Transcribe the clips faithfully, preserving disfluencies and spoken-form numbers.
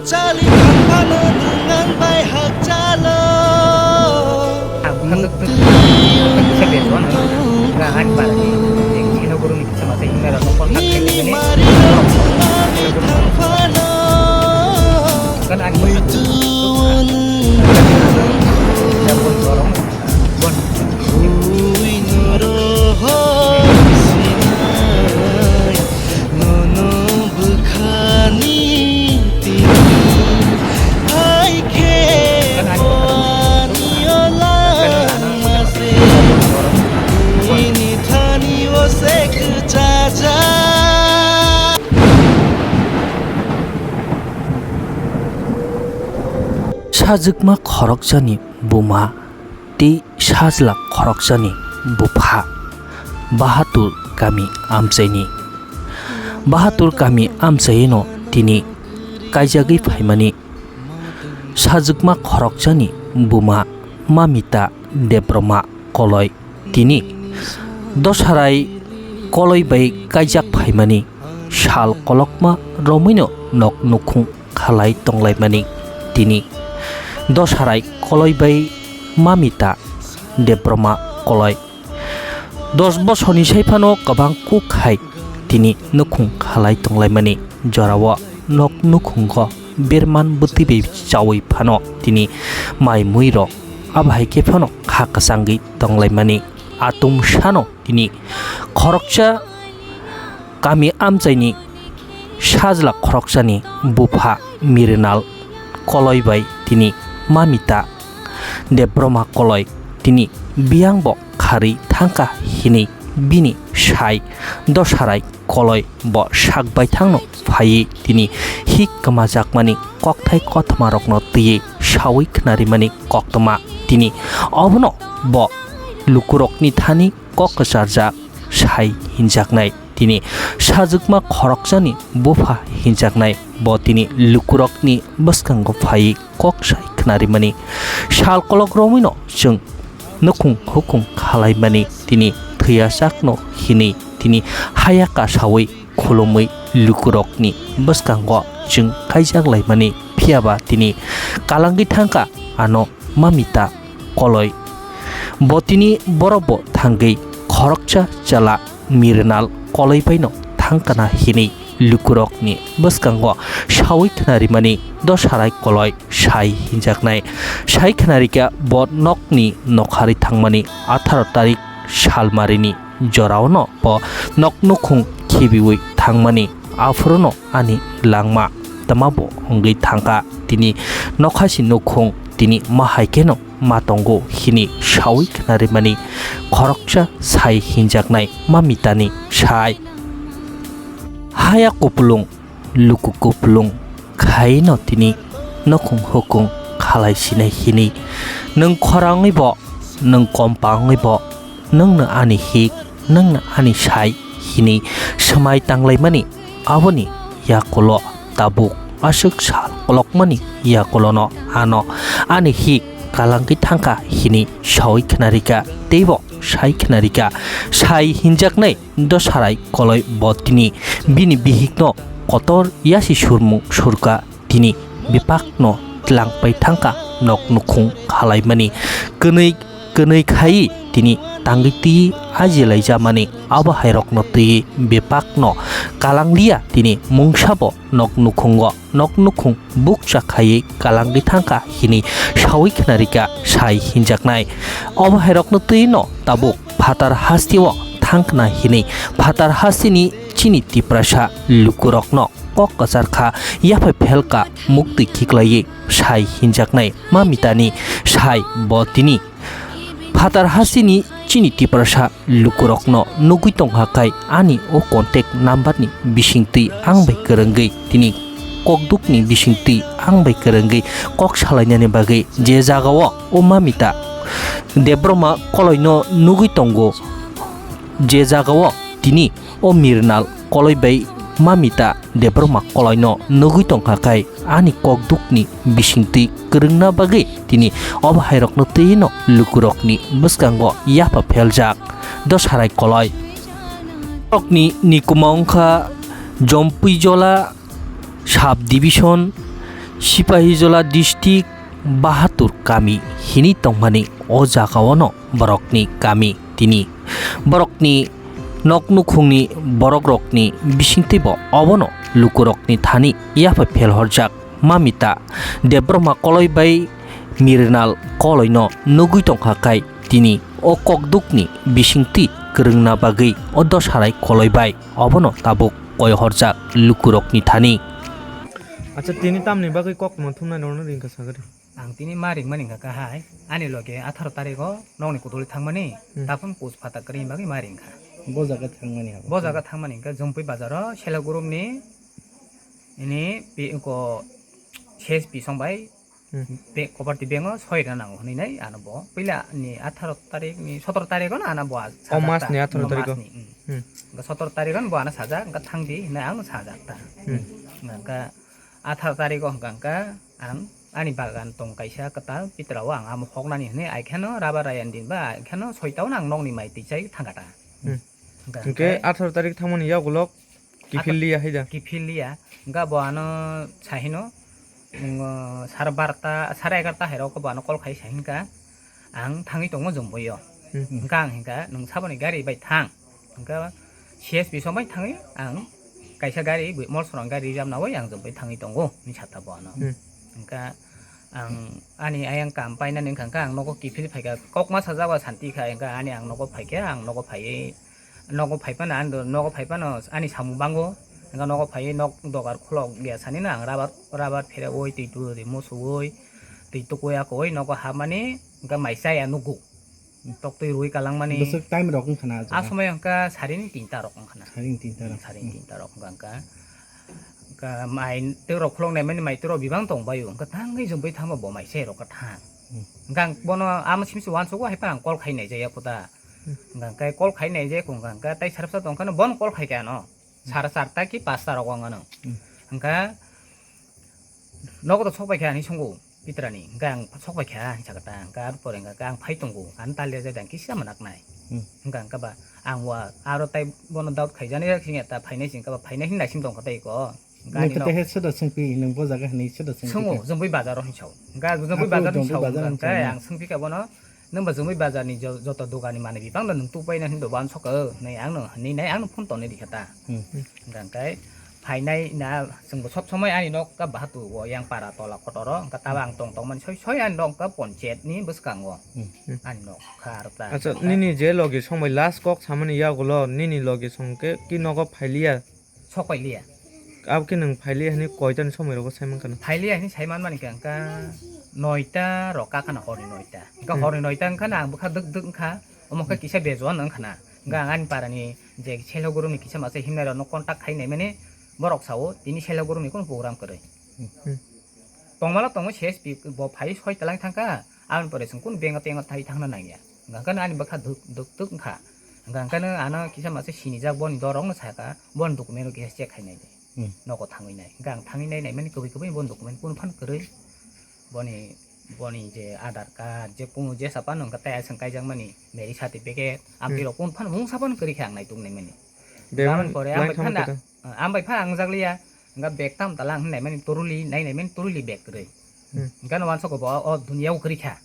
Chali thangphano nwng ang bai hakchalo. Ang bwkha tok tok kisa bes wano. Ga ani barani. Ang kisa gurung ni kisa masa email ano contact khaimani. Kan ani bwkha tok tok. Bon. Ui noro hor sinai, nono bwkhani tini, hai khe ani olang mase, ini thani o se kwchaja. Sajwkma khoroksani buma tei sajla khoroksani bupha Bahatur kami amchaini. Bahatur kami amchaino tini kaijagwi phaimani sajwkma khoroksani buma Mamita Debbarma Koloi tini Dosarai Koloi bai kaijak phaimani sal kolokma romwino nok nukhung khalai tonglaimani tini Dosarai Koloi bai Mamita Debbarma Koloi. Dos bosorni sai phano kwbang kuk hai tini nukhung khalai tonglaimani jorao nok nukhungo berman bwtwi bai chaui phano tini mai mui rok abo hai khe phano kha kwchangwi tonglaimani atum sano tini khoroksa kami amchaini sajla khoroksani bupha Mirinal Koloi bai tini Mamita Debbarma Koloi tini biyangbo kharwi thangkha hinwi bini sai Dosarai Koloi bo sak baithangno phaiwi tini hik kwmajakmani kokthai kothoma rokno twiwi sawi khnarimani koktwma tini obono bo lukurokni thani kok kwcharjak sai hinjaknai tini sajwkma khoroksani bupha hinjaknai bo tini lukurokni bwskango phaiwi kok sai khnarimani sal kolok romwino chwng nukhung hukhung khalaimani tini thwiyajakno hinwi tini haya kasawi khulumwi lukurokni bwskango chwng kaijak laimani phiyaba tini kalangwi thangkha ano Mamita Koloi. Bo tini borokbo thangwi khoroksa chwla Mirinal Koloi baino thangkana hinwi lukurokni bwskango sawi khnarimani Dosarai Koloi sai hinjaknai. Sai khnarikha bo nokni nokhari thangmani atharo tarik salmarini joraono bo nok nukhung khibiwi thangmani, aphuruno ani langma twmabo wngwi thangkha. Tini nokhasi nukhung tini ma hai kheno ma tongo hini sawi khnarimani khoroksa sai hinjaknai Mamitani sai. Haya kupulung luku kupulung khaino tini nukhung hukhung khalai sinai hini. Nwng khorangwi bo, nwng kompangwi bo, nwngno ani hik, nwngno ani sai hini swmai tanglaimani aboni yakulo tabuk aswk sal kolokmani yakulono ano ani hik kalangwi thangkha hini sawi khnarikha teibo sai khnarikha. Sai hinjaknai Dosarai Koloi bo tini bini bihikno kotor yasi surmung surkha. Tini bebakno tlangpai thangkha nok nukhung khalaimani. Kwnwi kwnwi khai tini tangwi twi ajilaijamani abo hairokno twi bebakno kalangliya tini mungsabo nok nukhungo nok nukhung bukcha khaiwi kalangwi thangkha hini sawi khnarikha sai hinjaknai. Abo hairokno twino tabuk phatar hasteo thangkna hini phatar hasteni chini Tiprasa lukurokno kok kwchar kha, yaphai phel kha, muktwi khiklaiwi sai hinjaknai Mamitani sai bo tini phatar hasteni chini Tiprasa lukurokno nugwi tongkha khai ani o contact number ni bisingtwi ang bai kwrwngwi tini kokdukni bisingtwi ang bai kwrwngwi kok salainani bagwi je jagao o Mamita Debbarma Koloino nugwi tongo, je jagao tini o Mirnal Koloi bai Mamita Debbarma Koloino nugwi tongkha khai ani kokdukni bisingtwi kwrwngna bagwi tini obo hairokno twino lukurokni bwskango yapha pheljak. Dosarai Koloi. Borokni nikuma wngkha Jompuijola Sub Division, Sipahijola district Bahatur kami hini tongmani o jagao no borokni kami tini. Borokni nok nukhungni borokrokni bisingtwibo obono lukurokni thani yaphai phelhorjak Mamita Debbarma koloi bai Mirinal koloino nugwi tongkha khai tini o kokdukni bisingtwi kwrwngna bagwi o dosarai koloi bai obono tabuk koi horjak lukurokni thani. Acha, tini tamni bagwi kok tongma thumnai norokno ringkha sagadi. Ang tini ma ringmani wngkha kahai, ani loge atharo tarikgo nokni kutuli thangmani, hmm, taphang pus phatak kwrwini bagwi ma ringkha. Bo jaga thangmani abo? Bo jaga thangmani wngkha Jumpui bazaro Selok Group ni ini pi-, ko C S P song bai, hmm, be-, Cooperative Bank o soi rwna nango hwnwi nai ano bo. Puila ni atharo tarik ni sotoro tarik o ano bo a-, o sajak mas ta. Ni atharo tarik o? O mas ni, hmm. Hmm. Wngkha sotoro tarik o bo ano sajak, wngkha thangdi hwnwi ang sajak ta. Hmm. Wngkha atharo tarik o hwnkha, hwnkha ang ani bagan tong kaisa kwtal, Pitrao ang amo hoknani hwnwi, aikheno rubber ayandin ba, aikheno soitao ang nokni mai twi chai thangkha ta. Hmm. Hwnkha hwnkhe hwnkhe atharo tarik thangmani yagulo kiphil liya hai da? Kiphil liya. Hwnkha bo ano sahino, mm, sare barta, sare egarta hai rok bo ano call khai sahinkha, ang thangwi tongo Jumpui o. Hmm. Hwnkha ang hinkha, "Nwng saboni gari bai thang." Hwnkhe C S P song bai thangwi ang kaisa gari, bui-, Molsorong gari rijab nawi ang Jumpui thangwi tongo, hinwi sakha bo ano. Hmm. Hwnkha ang ani ayang kam painani wngkha, hwnkha ang nogo kiphil phaikha, kokma sajak ba santi kha, hwnkha ani ang nogo phaikha, ang nogo phaiwi, nogo phaiphano, ang nogo phaiphano ani samung bango, hwnkha nogo phaiwi nok dogar khulok ya sanino ang rabar, rabar pherewi, twi twi musuwi, twi tukwi akowi nogo hapmani, hwnkha mai chaya nugo. Toktwi rwi kalangmani. Bwswk time rok wngkha na ah jaga? Somoi wngkha sarini tinta rok wngkha na. Sarini tinta rok. Sarini tinta rok wngkha, wngkha. Wngkha mai tei rok khulok naimani mai tei rok bibang tong bai o. Wngkha thangwi Jumpui thangma bo mai se rok kha thang. Hmm. Wngkha ang bono ama simi se uansukgo hai phano ang call khai nai jaya kho da. Hmm. Wngkha khe call khai nai jaya kho wngkha, wngkha tei sarsa tong khano bono call khai kha ano. Sara charta ki pasta rok wng ano. Hmm. Hwnkha nogo to sok pai kha hinwi swngo Pitrani, hwnkha ang sok pai kha hinwi sakha ta, hwnkha aro pore hwnkha ang phai tongo, ano tal ya jai da kisa manaknai. Hmm. Hwnkha hwnkha ba ang wa aro tai bono doubt khaijani yak sing ya ta phainai sing kha ba phainai hinwi naising tong kha tei ko. Hwnkha ani nok. Nwng khe soda swngpi, nwng bo jaga hinwi soda swngpi kha? Swngo, Jumpui bazar o hinwi sao. Hwnkha Jumpui bazar hinwi sao, hwnkha ang swngpi kha bono. Nwng ba Jumpui bazar ni jo-, joto dogan ni manwi bibang no nwng tupai na hinwi uansukha o, hinwi ang no hinwi nai ang no phone tonwi rikha ta. Hmm. Hwnkha hwnkhe phainai na chwng bo sob somoi ani nok ka bahatu o yang para tola kotor o, hwnkha taba ang tong tong mani soi soi ani nok ka ponchayat ni bwskango. Hmm. Ani nok kha aro ta. Acha, nini je logi song bai last kok samani yagulo nini logi song khe ki nogo phailiya? Sok pai liya. Abo khe nwng phailiya hinwi koitani somoi rogo sai mankha na? Phailiya hinwi sai manmani khe wngkha noita rok kakhana horni noita. Wngkha, hmm, horni noita wngkha na ang bwkha dwk dwk wngkha. Omo khe kisa bejuan wngkha na. Wngkha ang ani parani je Selok Group ni kisa masa himnai rokno contact khai naimani borok sao tini Selok Group ni kunu program kwrwi. Hmm. Tongmala tongo C S P bo phai soi twlang thangkha. Aboni pore chwng kunu bengo tengo thai thangna nangya. Hwnkha hwnkhe ani bwkha duk, duk, duk wngkha. Hwnkha hwnkhe ano kisa masa sinijak boni dorokno sakha, boni document rok kisa check khainai di. Hmm. Nogo thangwi nai. Hwnkha ang thangwi nai naimani kwbwi kwbwi boni document kunu phano kwrwi. Boni, boni je Aadhaar card, je kunu jesa phano hwnkha tei aswk kaijakmani marriage certificate, amtwi rok kunu phano mungsa phano kwrwi khe ang naituk naimani. Aboni pore ang bai phano, ang bai phano ang jakliya. Hwnkha bag tam tala ang naimani toruli, nai naimani toruli bag kwrwi. Hmm. Hwnkha no wansukgo bo o duniya o kwrwi kha.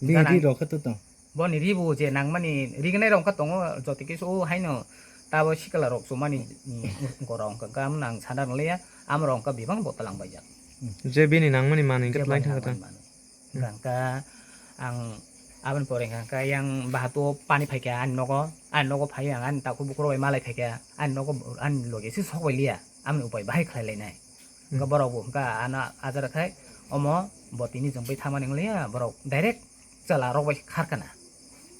Bini ri rok khe to tong. Boni ri bo je nangmani rignai rok wngkha tongo, joto kisu o haino tabo sikla rok chumani, mm, gorok wngkha, gam nang sana rwliya, amo rok wngkha bibang bo twlang baijak. Je bini nangmani manwi wngkha twlang thangkha ta. Hwnkha ang aboni pore hwnkha yang bahatu pani phaikha ani nogo, ani nogo phai ang ani takhuk bukhuk rok bai malai phaikha, ani nogo ani loge se sok bai liya, amoni upai bahai khlai lainai. Hwnkha borok bo hwnkha ano ajara khai omo bo tini chwng bai thangmani wng liya, borok direct chwla rok bai kharkha na.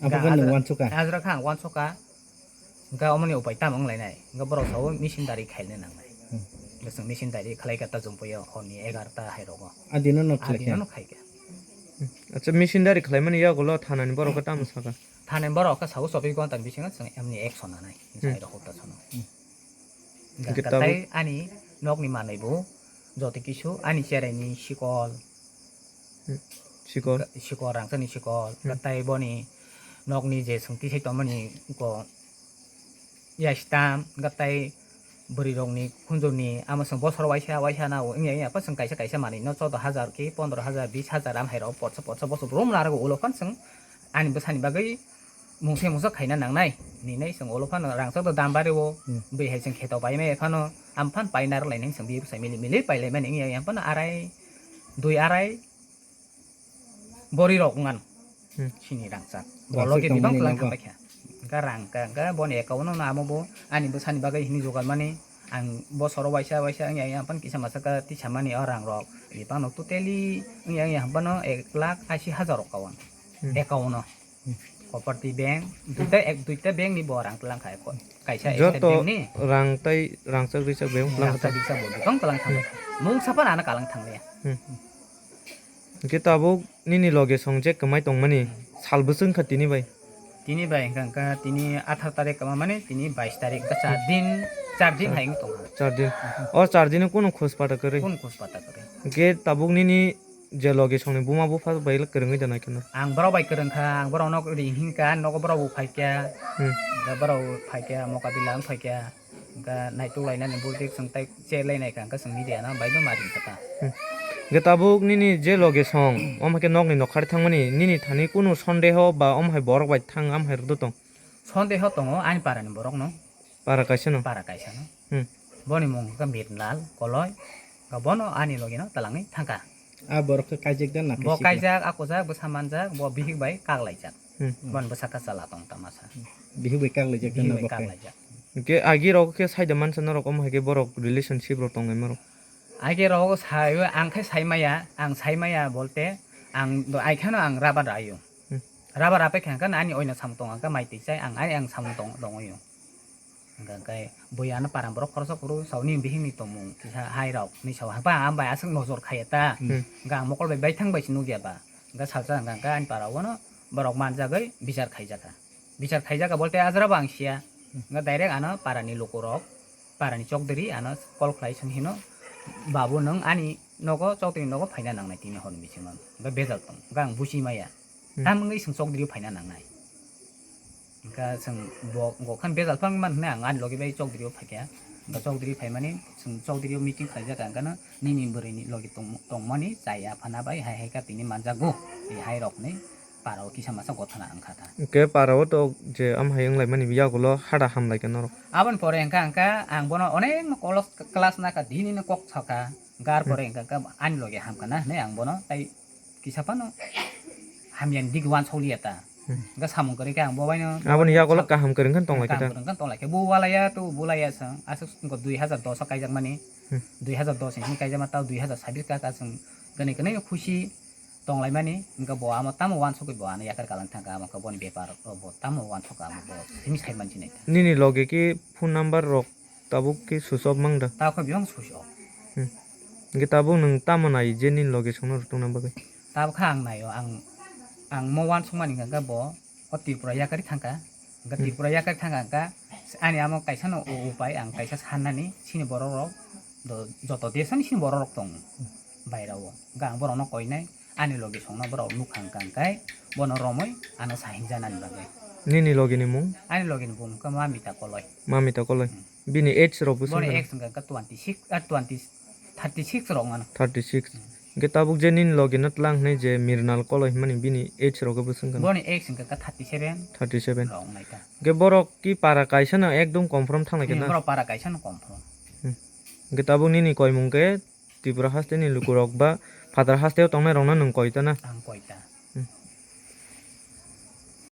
Abo hwnkha nwng wansukha? Ajra kha ang wansukha. Hwnkha omoni upai tamo wng lainai? Hwnkha borok sao machine dari khaina nangnai. Hmm. Hwnkha chwng machine dari khlai kha ta Jumpui o horni egarta hai rogo. Adino no khlai kha? Adino no khai kha. Hmm. Acha, machine dari khlaimani yagulo thanani borok khe tamo sakha? Thanani borok khe sao chobbish ghonta ni bisingo chwng emni action nanai. Hmm. Sai rok hota sono. Hmm. Hwnkhe tabuk tei ani nokni manwi bo joto kisu ani cherai ni sikol. Hmm. Sikol. Sikol, rangchak ni sikol. Hmm. Tei boni nokni je sungti sai tongmani ko ya stam, tei Bwrwi rokni khunjurni amo chwng bosor waisa waisa na wngya wngya phan chwng kaisa kaisa manwi no choudo hajar ki pondro hajar bis hajar am hai rok potsa potsa bosor rom narago ulo phan chwng ani bwsani bagwi mungsa mungsa khaina nangnai hinwi chwng ulo phano rangchak do dam bario. Hmm. Bwi hai chwng kheto paimai phano am phan paina rwlainai chwng bwsai mili mili pailaimani wngya wngya phano arai dui arai bwrwi rok wngano. Hmm. Sini rangchak. Rangchak bolo ke bibang tongmani tlang nogo. Thangbai kha. Hwnkhe rang ka hwnkhe boni account no amo bo ani bwsani bagwi hinwi jugal mani ang bosoro waisa waisa wngya wngya phano kisa masa khe tisa mani o rang rok. Bibang no totally wngya wngya phano ek lakh ashi hajar rok kawan. Hmm. Account no. Hmm. Cooperative bank, duita ek, duita bank ni bo rang tlang kha. Kaisa State Joto bank ni. Rang tai rangchak rijak bank tlang Rangchak kha. Rijak bo bibang tlang thang. Hmm. Mungsa phano ano kalang thang ya. Hmm. Hwnkhe tabuk nini loge song je kwmai tongmani sal bwswk wngkha tini bai? Tini bai hwnkha, hwnkha tini atharo tarik kwma mani tini bais tarik, hwnkha char din, char din hai wng tongkha. Char din. O char din kunu khus pata kwrwi? Kunu khus pata kwrwi. Hwnkhe tabuk nini je loge songni buma bupha bai kwrwngwi da nai kheno? Ang borok bai kwrwngkha, ang borokno ring hinkha, nogo borok bo phaikha. Hmm. Borok bo phaikha, mokabila wng phaikha. Hwnkhe naituk lainani bul tik chwng tai che lainai kha, hwnkhe chwng media no bai no ma ring kha ta. Hmm. Hwnkhe tabuk nini je loge song, omo hai khe nokni nokhari thangmani, nini thani kunu sondeho ba omo hai borok bai thang, am hai rwdo tong? Sondeho tongo ani para ni borok no. Para kaisa no? Para kaisa no. Hmm. Boni mung khe Mirnal Koloi, hwnkhe bono ani logi no twlangwi thangkha. A borok khe kaijak da na khe Bo sikla? Kaijak, akujak, bwsa manjak, bo bihik bai kaklaijak. Hmm. Bon bwsa khe chwla tong tamasa. Bihik bai kaklaijak Bihik tongna bai bo khe. Kaklaijak. Hwnkhe agi rok khe saida mansa norok omo hai khe borok relationship rok tonglaima rok. Agi rok sai, ang khe sai maya, ang sai maya bolte ang do ai kheno ang rubber ayo. Hmm. Rubber apai khe ang ani oino samung tong ang khe mai twi chai ang ani ang samung tong tongwi. Hwnkhe bui ano para borok khoroksa kuru sauni bihikni tongmung kisa hai rok ni sao hapa ang bai aswk nojor khaiya ta. Hmm. Hwnkhe ang mokol bai baithang bai se nukya ba. Hwnkhe salsa hwnkhe ani para o no borok manjagwi bichar khaijakha. Bichar khaijakha bolte ajra bo ang siya. Hwnkhe direct ano para ni lukurok, para ni chokdiri ano call khlai song hino, "Babu nwng ani nogo chokdiri nogo phaina nangnai tini horni bisingo." Hwnkhe bejal tong. Hwnkhe ang buchi maya. Hmm. Tam wngwi chwng chokdiri phaina nangnai. Hwnkhe chwng bo, bo khan bejal phang man hwnwi ang ani logi bai chokdiri o phaikha. Hwnkhe chokdiri phaimani chwng chokdiri o meeting khlaijak ang khe no nini bwrwi ni logi tong, tongmani chaya phana bai hai hai kha tini manjago. Tei hai rok ni para o kisa masa gothana wngkha ta. Hwnkhe para o to je am hai wnglaimani yagulo hada hamlaikha norok. Aboni pore hwnkha hwnkha ang bono onek no kolos class naka dini no kok saka. Gar pore hwnkha hwnkha ani logi hamkha na hwnwi ang bono tai kisa phano hamyani digi wansokliya ta. Hmm. Hwnkhe samung kwrwi khe ang bo baino Aboni yagulo kaham kwrwng khe tonglaikha ta. Kaham kwrwng khe tonglaikha. Bo walaya to bo laya sa. Aswk wngkha dui hazar dos o kaijakmani. Hmm. Dui hazar dos hwnwi kaijakma tao dui hazar sabbish ka ka chwng gwnwi gwnwi khusi tonglaimani. Hwnkhe bo amo tamo wansokgwi bo ano yakar kalang thangkha. Amo khe boni bepar o bo tamo wansokha amo bo simi sai mansinai ta. Nini logi ki phone number rok Tabuk khe switch off mang da? Tabuk khe biyang switch off. Hmm. Hwnkhe tabuk nwng tamo nai je nini logi songno rwtongna bagwi? Tabuk khe ang naio, ang, ang mo wansukmani hwnkha khe bo o Tripura yakarwi thangkha. Hwnkhe Hmm. Tripura yakarwi thangkha hwnkha ani amo kaisa no u-, upai ang kaisa sannani chini borok rok do-, joto desani chini borok rok tongo bairao. Hwnkhe ang borokno koinai. Ani logi songno borok nukha hwnkha hwnkhe bono romwi ano sahinjanani bagwi. Nini logini mung? Ani logini mung wngkha Mamita Koloi. Mamita Koloi. Hmm. Bini age rok bwswk Boni wngkha? Age wngkha hwnkha twenty six, ah, twenty, thirty six rok wngkha. Thirty six. Hmm. Hwnkhe tabuk je nini logino tlang hwnwi je Mirnal Koloi hwnmani bini age rok bwswk wngkha? Boni age wngkha hwnkha thirty seven. Thirty seven. Rok wngkha. Hwnkhe borok ki para kaisa no ekdom confirm thanglaikha Hmm, na? Borok para kaisa no confirm. Hmm. Hwnkhe tabuk nini koimung khe Tripura haste ni lukurok ba phatar haste o tongnai rokno nwng koi ta na? Ang koi ta.